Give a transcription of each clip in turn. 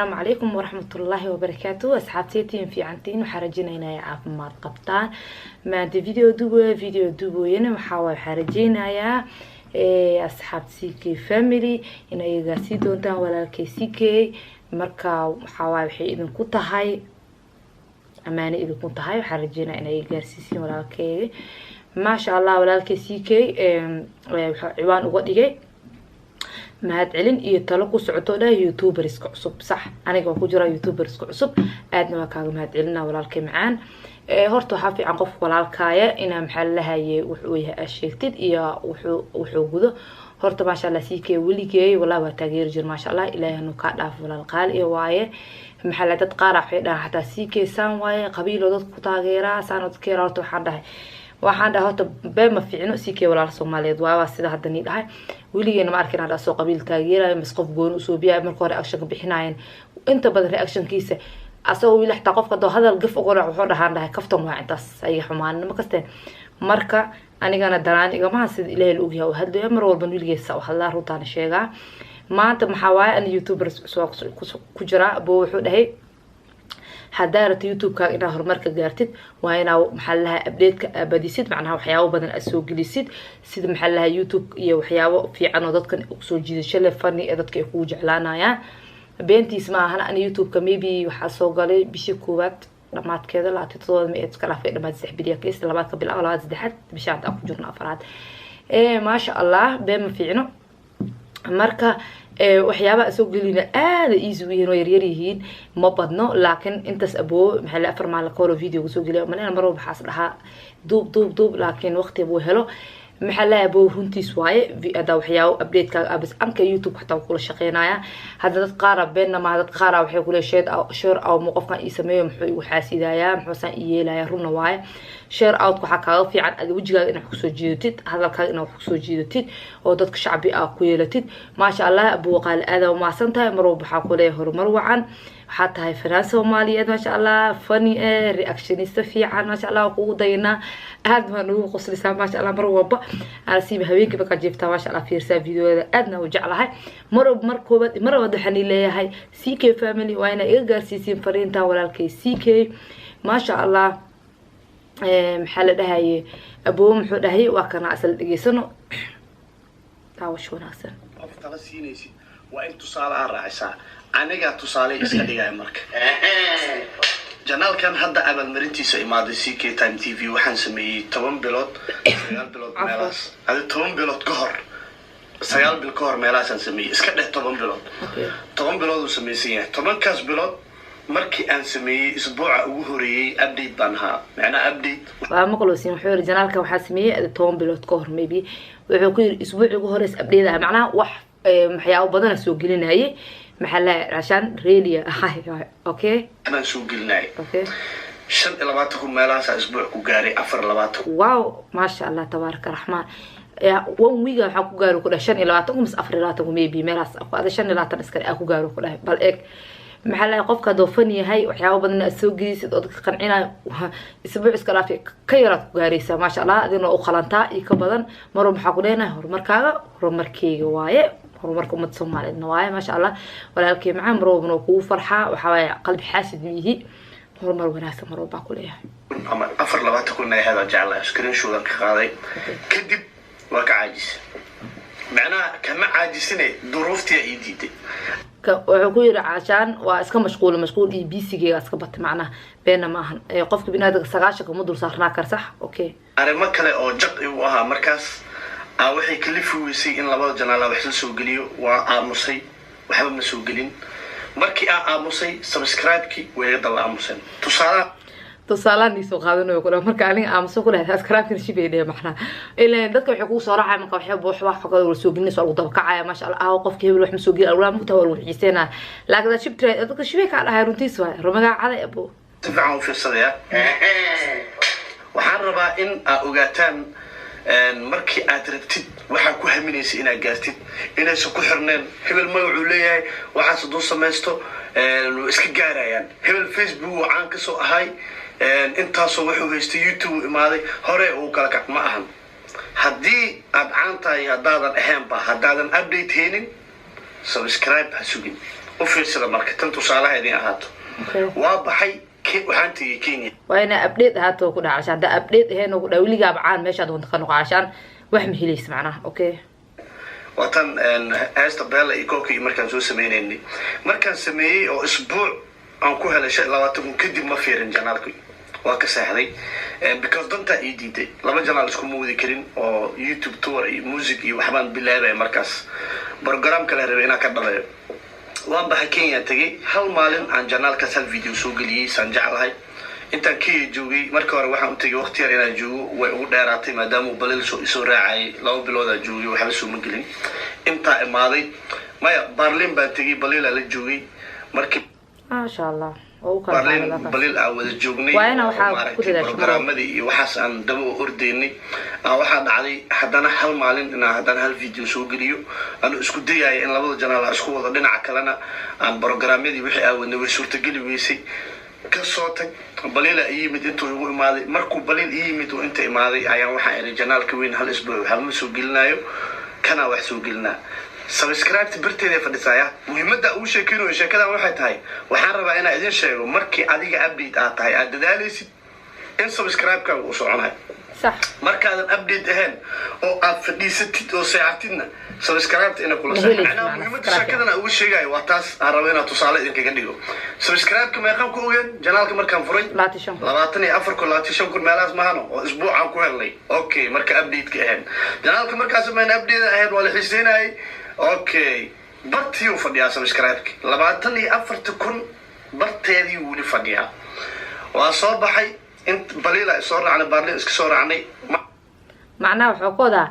Asalaamu calaykum waraxmatullaahi wabarakaatu. Asxaabteytiin fiicantiin? Waxaa rajeynaynaa caafimaad qabtaan. Maanta video duubooya, video duubooyana waxaa waay, waxaa rajeynayaa asxaabta CK Family in ayagaa sii doontaan walaalkay CK. Marka waxaa waay, waxay idinku tahay amaano, idinku tahay. Waxaa rajeynaya in ay gaarsiisiin walaalkeyga. Maasha Allah, walaalkay CK waxaa ciwaan uga dhigay "Mahad celin iyo talo ku socoto" dhah youtuberska cusub. Sax, aniga waan ku jiraa youtuberska cusub. Aadna waa kaaga mahad celina, walaalkay macaan. Horta waxaa fiican qofka walaalkaaya inaa, maxaa lalahaye, wuxuu yahay aa sheegtid iyo wuxuu gudo. Horta maasha Allah, CK weligeey wallahi waa taageeri jir. Maasha Allah, Ilaahay hanu kaa dhaafo, walaal qaali iyo waaye. Maxaa la, dad qaar waxay dhahaan xataa CK saan waaye, qabiilo dadku ku taageeraa, saan dadka yaraa. Horta waxaan dhahay horta been ma fiicno. CK walaal Soomaaliyeed waa sida hadda nii dhahay. Weligeena ma arkin hadha soo qabiil taageerayo mas qof gooni usoo biyayo. Marka hore actionka bixinaayeen, inta badan reactionkiisa asagoo wili xataa qofka doo hadal gaf uga dhac, wuxuu dhahaan dhahay kaftan waa intaas ayaga xumaanina ma kasteen. Marka anigana danaan igamaha, sida Ilaahay la ogyahay u hadlaya. Mar walban weligeesa u hadlaa, runtaana sheegaa. Maanta maxaa waaye, ana youtubers ku jiraa bo. Wuxuu dhahay haddaa rabta YouTube-kaaga inaad horumarka gaartid, waa inaa, maxaa lalahay, update-ka aabadisid, macnaha waxyaabo badan aad soo gelisid, sida, maxaa lalahay, YouTube iyo waxyaabo fiican oo dadkan soo jiidasho leh, funny ee dadka ay kugu jeclaanayaan. Beentiis ma ahan. Ani YouTube-ka maybe waxaa soo galay bishii koowaad dhamaadkeeda, 27 ma iska dhaafay dhamaad, 3 biliya kays, labaad ka bilaabo, labaad, saddexaad, bisha hadda aan ku jirno, afaraad. Maasha Allah, been ma fiicno. Marka waxyaabaha soo gelina aada easy u yihiin oo yaryar yihiin, ma badno. Laakiin intaas aboo, maxaa la, 4 maalin ka hor videoga soo geliya malina. Mar walba waxaas dhahaa duub, duub, duub, laakiin waqti buu helo. Maxaa lahay, aboo runtiis waaye. Haddaa waxyaabo update-kaaga abis anka YouTube xataa kula shaqeynaya. Hadda dad qaara, beenna maaha, dad qaara waxay kule share out mu qofkan ii sameeyo, muxuu igu xaasidayaa, muxuusaan ii yeelaya? Runna waaye. Share out waxaa kaaga fiican adi wejigaaga inaad wax kusoo jiidatid, hadalkaaga inaad wax kusoo jiidatid oo dadka shacbi ah ku yeelatid. Maasha Allah, abuu qaali, aada umahadsan tahay. Mar walba waxaa kuleeyahay horumar wacan. Waxaa tahay fanaan Soomaaliyeed, maasha Allah, funny eh, reactionista fiican. Maasha Allah, waa kugu daynaa, aad baan ugu qoslisaa, maasha Allah. Mar walba anasiiba habeenkii markaa jiiftaa, maasha Allah, fiirsaa videoyada, aadna u jeclahay. Mar walba, mar koobaad, mar labaad waxaan leeyahay CK Family waa inaa iga gaarsiisiin fariintan walaalkay CK. Maasha Allah, maxaa la dhahaye, aboo muxuu dhahay? Waa kana, asal dhegeysano. Daawasho wanaagsan. Qof tala siinaysid waa in tusaalaha raacisaa. Anigaa tusaale iska dhigaya. Marka channelkan hadda abaalmarintiisa imaaday, CK Time TV, waxaan sameeyey 10 bilood, 9 bilood meelahaas, adi 10 bilood ka hor, 9 bil ka hor meelahaasaan sameeyey. Iska dheh 10 bilood. 10 bilood uu samaysan yahay. 10kaas bilood markii aan sameeyey, isbuuca ugu horeeyey update baan ahaa, macnaha update. Waa maqloosin. Wuxuu yiri channelka waxaa sameeyey 10 bilood ka hor maybe. Wuxuu ku yiri isbuuci ugu horeysa update ah, macnaha wax waxyaabo badana soo gelinayay, maxaa la cashaan relia ahay. Okay. Baan soo gelinayay. 25,000 meelahaasaa isbuuc ku gaaray, 24. Wow, maasha Allah, tabaaraka raxmaan. One week waxaa ku gaaro ku dhahay 25,000 mise 24,000 maybe meelahaas, ada 25 iskale aa ku gaaro ku dhahay. Bal eeg, maxaa lahay, qofka hadduu fan yahay, waxyaabo badan aad soo gelisid oo dadka qancinayo, isbuuc iska dhaafi, ka yaraad ku gaaraysaa. Maasha Allah, adina u qalantaa iyo ka badan. Mar walba waxaa ku leenahay horumarkaaga horumarkeyga waaye, horumarka ummadda Soomaaliyeedna waaye. Maasha Allah, walaalkey macaan, mar walbana waa kugu farxaa. Waxaa waaye, qalbi xaasid miyihi. Horumar wanaagsan mar walbaa ku leeyahay. Ama 24,000 ay ahayd aan jeclahay. Screenshot aan ka qaaday. Kadib waa ka caajisay, macnaha kama caajisine, duruuftii ii diiday. Wuxuu ku yiri caashaan waa iska mashquul, mashquul iyo busygeyga iska batay. Macnaha beenna ma ahan. Qofka biniaadamka 90-ka ma dul saarnaa kar, sax? Okay. Arrimo kale oo jaq igu ahaa markaas aa waxay kalifi weysay in labada channel wax la soo geliyo. Waa aamusay, waxba ma soo gelin. Markii aa aamusay, subscribe-kii way iga daba aamuseen. Tusaalaha Tusaalaan iisoo qaadanayo ku dhaha, marka aniga aamuso ku dhahay, subscribe-kana shibay dheh. Macnaha ilaan dadka waxay kugu soo raacaya marka waxyaaba wax kale wala soo gelinayso, waa lagu dabakacaya. Maasha Allah, ah, qofka hebel wax ma soo gelin, alwaa mugta, waa lagu xiiseynaya. Laakiin dad shib tira, dadka shibay kaa dhahay. Runtiis waay, rumagaacada abo. Si fiican u fiirsadaya. Waxaan rabaa in aa ogaataan, markii aad rabtid waxaa ku haminaysa inaad gaartid, inaysan ku xirneen hebel magacuu leeyahay, waxaas hadduu samaysto way iska gaarayaan. Hebel Facebook uu caan kasoo ahay, intaasoo wuxuu haystay, YouTube uu imaaday, hore uu kala kac ma ahan. Haddii aad caan tahay, haddaadan ahaynba, haddaadan update haynin, subscribe ha sugin. U fiirsada marka tan tusaalaha idin ahaato. Waa baxay, waxaan tegey Kenya. Waa inaa update ahaato ku dhaca, calashaan haddaa update ahayn oo ku dhaha weligaaba caan meeshaad doonta ka noqo, calashaan wax ma helaysa macnaha. Okay. Waa tan heesta Bella iyo Koki markaan soo sameynaynay, markaan sameeyey oo isbuuc aan ku helay 25,000, kadib ma fiirin channelki, waa ka seexday, because dantaa ii diiday. Laba channel iskuma wadi karin oo YouTube tour iyo music iyo waxbaan bilaabaya. Markaas program kale rabay inaan ka dhalayo. Waan baxay, Kenya tegey. Hal maalin aan channelkaas hal video soo geliyey, saan jeclahay. Intaan Kenya joogay, marka hore waxaan u tegay waqti yar inaan joogo, way ugu dheeraatay maadaama uu Balil soo isoo raacayay. 2 biloodaa joogay, waxba sooma gelin. Intaa imaaday, maya, Barlin baan tegey, Balilaa la joogay markii. Maasha Allah, oo u kala Barlin qaaday. Balil aan wada joognay. Waa inaa waxaa oo maaragtay ku dadaasho. Programmadii iyo waxaas aan daba u ordaynay. Waxaa dhacday haddana hal maalin inaan haddana hal video soo geliyo, anuu isku dayaya in labada channel aan isku wado, dhinaca kalena aan programyadii wixii aan wadnay. Way suurtageli weysay. Kasoo tag, Baliila ii yimid. Intuu igu imaaday, markuu Baliil ii yimid oo inta imaaday, ayaan waxaan iri channelka weyn hal isbuuc waxba ma soo gelinayo, kanaa wax soo gelinaa. Subscribe barteeda fadhisaaya. Muhiimadda uu sheekeynayo sheekadan waxay tahay, waxaan rabaa inaan idin sheego, markii adiga update aad tahay, aad dadaalaysid, in subscribe-kaaga uu soconayo. Markaadan update ahayn oo aad fadhiisatid oo seexatidna, subscribe ina kula Ma seexan. helaysid Macnaha macnaha muhiimadda subscribe. sheekadan aan uga sheegayo waa taas. Aan rabo inaan tusaale idinkaga dhigo. Subscribe-ka meeqaan ku ogeen channelka markaan furay? 25,000. 24,000, 25,000 meelahaas mahano oo isbuucaan ku helnay. Okay, marka update-ka ahayn channelka markaas maan update ahayn, waa la xiiseynayay. Okay, bartii uu fadhiyaa subscribe-ka, 24,000 barteedii weli fadhiyaa. Waa soo baxay, int Baliila soo raacnay, Baarlin iska soo raacnay. Macnaha wuxuu ka wadaa,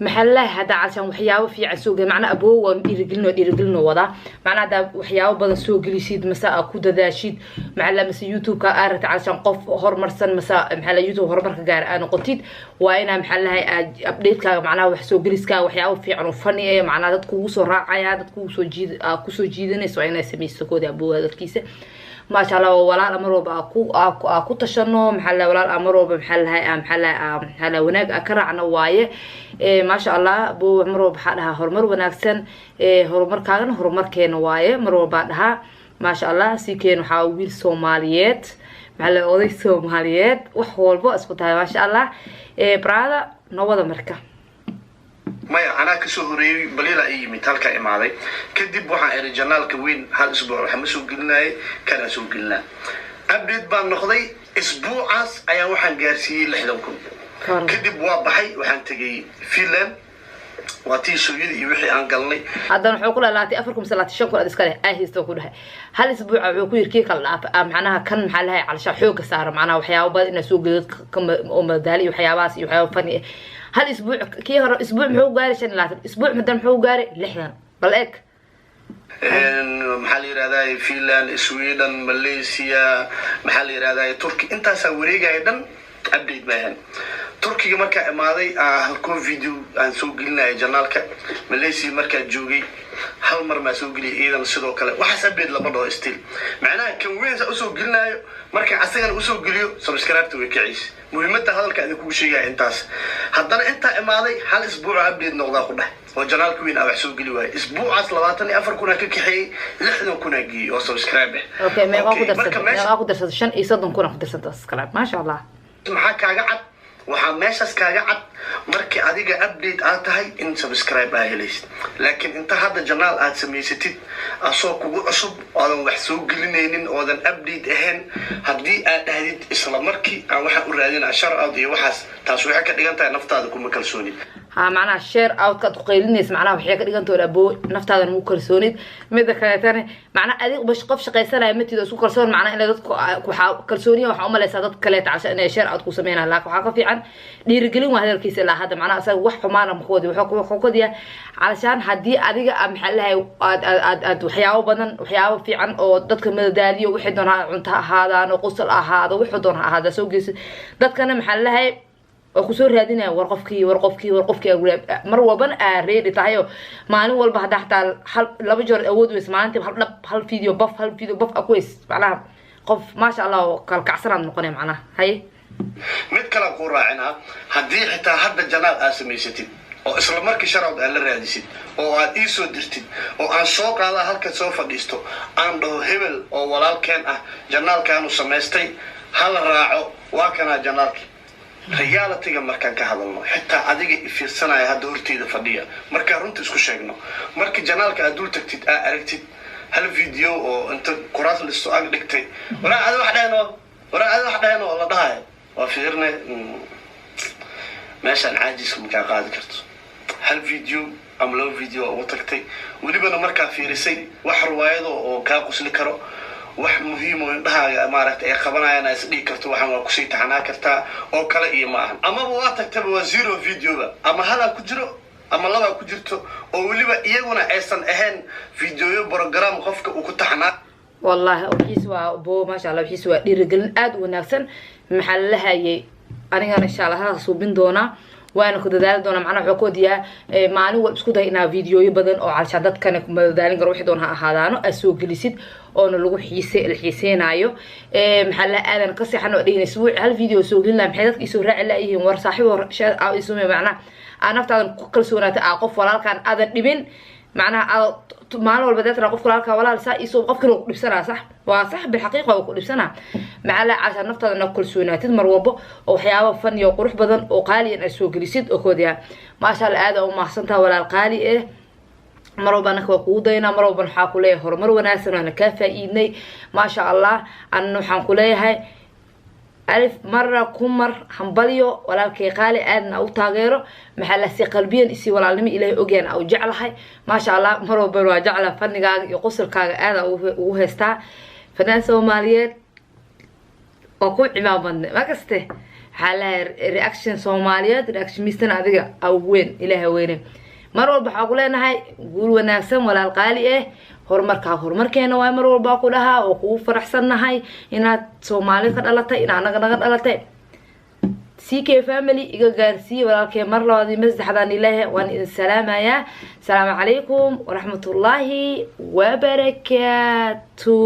maxaa haddaa calashaan waxyaabo fiican soo geli, macnaha aboowan dhiirigelin dhiirigelin wadaa. Macnaha haddaa waxyaabo badan soo gelisid mase aa ku dadaashid, maxaa la mase YouTube-ka aa rabtid calashaan qof horumarsan mase maxaa la YouTube horumarka gaar aa noqotid, waa inaa maxaa lahay aad update-kaaga, macnaha wax soo geliskaaga, waxyaabo fiican oo funny eh, macnaha dad kugu soo raacaya, dad kugu soo jiid aa kusoo jiidanayso, waa inaa samayso kooda abooga dadkiisa. Maasha Allah, waa walaal mar walba aa ku tashano, maxaa la walaal aa mar walba maxaa lahay maxaa la maxaa la wanaag aa ka raacno waaye. Maasha Allah, bo mar walba waxaa dhahaa horumar wanaagsan. Horumarkaagana horumarkeena waaye, mar walbaa dhahaa. Maasha Allah, sikeen waxaa wiil Soomaaliyeed, maxaa la oday Soomaaliyeed, wax walbo isku tahay. Maasha Allah, brother, noo wada marka. Maya, anaa kasoo horeeyey. Baliila ii yimid, halkaa imaaday. Kadib waxaan iri channelka weyn hal isbuuc waxa ma soo gelinayay, kanaa soo gelinaa. Update baan noqday. Isbuucaas ayaa waxaan gaarsiiyey 60,000. Kadib waa baxay, waxaan tegay Finland, waa tii sooyadii iyo wixii aan galnay. Haddana wuxuu ku dhahay 24,000 mise 25,000 ad iska leh aa haysto ku dhahay. Hal isbuuca wuxuu ku yiri kii kala dhaaf, macnaha kan maxaa lahay calashaa xooga saara, macnaha waxyaabo badan inaa soo geliyo oo madadaalo iyo waxyaabahaas iyo waxyaabo funny ah. Hal isbuuc kii hore isbuuc muxuu gaaray 25, isbuuc haddana muxuu gaaray 60. Bal eeg. Maxaa la yirahdaa, Finland, Sweden, Malaysia, maxaa la yirahdaa, Turkey, intaasaa wareegaya dhan update maahan. Turkiga markaa imaaday, halkoo video aan soo gelinaya channelka. Malaysia markaa joogay, hal mar maa soo geliyay iidan. Sidoo kale waxaas update lama dhaho still. Macnaha kan weyn saa usoo gelinayo, marka asagana usoo geliyo, subscribe-ta way kiciis. Muhiimadda hadalka idinkugu sheegaya intaas. Haddana intaa imaaday, hal isbuuca update noqdaa ku dheh oo channelka weyn aa wax soo geli waayo. Isbuucaas 24,000 aa ka kaxeeyey, 60,000 aa geeyey oo subscribe ah. Okay, meeqaa ku Okay, marka darsatay? Meesha Meeqaa ku darsatay? 35,000 ku darsatay subscribe, maasha Allah. Maxaa kaaga cad? Waxaa meeshaas kaaga cad, markii adiga update aad tahay, in subscribe aa helaysid. Laakiin inta hadda channel aad samaysatid asoo kugu cusub, oodan wax soo gelinaynin, oodan update ahayn, haddii aad dhahdid isla markii aan waxaan u raadinaa shout out iyo waxaas, taas waxay ka dhigan tahay naftaada kuma kalsoonid. Ha, macnaha shout out-ka aad ku qaylinaysa, macnaha waxay ka dhigan tahay aboo naftaada mugu kalsoonid. Mida kaleetana, macnaha adig bash qof shaqaysanaya matid oo isku kalsoon, macnaha inay dadku waxaa kalsooniya waxaa umalaysaa dad kaleeta casha inay shout out ku sameynayaan. Laakiin waxaa ka fiican dhiirigelin waa hadalkiisa ilaa hadda. Macnaha isaga wax xumaana ma kuwadi, wuxuu kodiyaa calashaan haddii adiga a maxaa lahay aad aad aad aad waxyaabo badan, waxyaabo fiican oo dadka madadaaliyo, wixii doon ha cunto ha ahaadaan oo qosol ha ahaado, wixii doon ha ahaada, soo geysid, dadkana maxaa lahay waa kusoo raadinaya, war qofkii, war qofkii, war qofkii. Mar walbana aa ready tahay oo maalin walba haddaa xataa hal laba jeer awood weys maalintii, hal dhab, hal video baf, hal video baf a ku weys, macnaha qof maasha Allah oo kalkacsanaad noqonaya macnaha. Haye. Mid kalaan kuu raacinaa, haddii xitaa hadda channel aad samaysatid Oo isla markii shoutout aad la raadisid oo aad ii soo dirtid oo aan soo qaadaa, halka soo fadhiisto, aan dhaho hebel oo walaalkeen ah channelkaanu samaystay, hala raaco, waa kanaa channelki. Realityga markaan ka hadalno, xitaa adiga ifiirsanaya hadda horteyda fadhiya, markaan runta isku sheegno, markii channelka aad dul tagtid, aa aragtid hal video oo inta kuraas listo ag dhigtay, "Waraa adi wax dhehno, waraa adi wax dhehno," oo la dhahayo, waa fiirne. Meeshaan caajiska makaa qaadi karto. Hal video ama laba video ugu tagtay, welibana markaa fiirisay wax ruwaayado oo kaa qusli karo, wax muhiim oo indhahaaga maaragtay ay qabanayaan, is dhigi karto waxaan waa kusii taxanaa kartaa oo kale iyo ma ahan. Amaba waa tagtaba, waa zero videoba, ama halaa ku jiro ama labaa ku jirto, oo weliba iyaguna aysan ahayn videoyo program qofka uu ku taxnaa. Wallahi wixiis waa bo, maasha Allah, wixiis waa dhiirigelin aada u wanaagsan. Maxaa lalahayay, anigana insha Allah halkaas suubin doonaa, waana ku dadaali doonaa. Macnaha wuxuu ku wadiyaa maalin walba isku day inaa videoyo badan oo calshaa dadkana madadaalin karo, wixii doon ha ahaadaano, aad soo gelisid oona lagu xiise la xiiseenaayo. Maxaa la aadan ka seexan oo dhigin isbuuc hal video soo gelin lahaa, maxay dadka isoo raaci laayihiin? War saaxiib, aa isume, macnaha aa naftaadan ku kalsoonaata, aa qof walaalkaan aadan dhibin. Macnaha aad maalin walba deetana qofka walaalkaa, "Walaal, saa iisoo," qofkina waa ku dhibsanaa. Sax waa sax, bilxaqiiqa waa ku dhibsanaa. Maxaa la cashaa naftaada na kalsoonaatid mar walbo oo waxyaaba fan iyo qurux badan oo qaaliyan aad soo gelisid oo koodiyaa. Maasha Allah, aada u mahadsantaha, walaal qaali eh. Mar walba anaka waa kugu daynaa, mar walban waxaa kuleeyahay horumar wanaagsan, waana kaa faa-iidnay, maasha Allah. Anna waxaan kuleeyahay alif mara ku mar hambalyo, walaalkay qaali, aadna u taageero. Maxaa la si qalbiyan isi walaalnimo Ilaahay ogyaan au jeclahay, maasha Allah. Mar walban waa jecla fanigaaga iyo qosolkaaga, aada ugu heystaa. Fanaan Soomaaliyeed waa ku cimaam ma kaste. Waxaa lahay reaction Soomaaliyeed, reaction mistana adiga aweyn, Ilaaha weyne. Mar walba waxaa ku leenahay guul wanaagsan, walaal qaali eh. Horumarkaa horumarkeena waay, mar walbaa ku dhahaa oo kugu faraxsannahay inaad Soomaali ka dhalatay, in anaga naga dhalatay. CK family iga gaarsiiye walaalkee mar labaad iyo mar saddexdaan. Ilaahe waan idin salaamayaa. Asalaamu calaykum waraxmatullaahi wabarakaatu.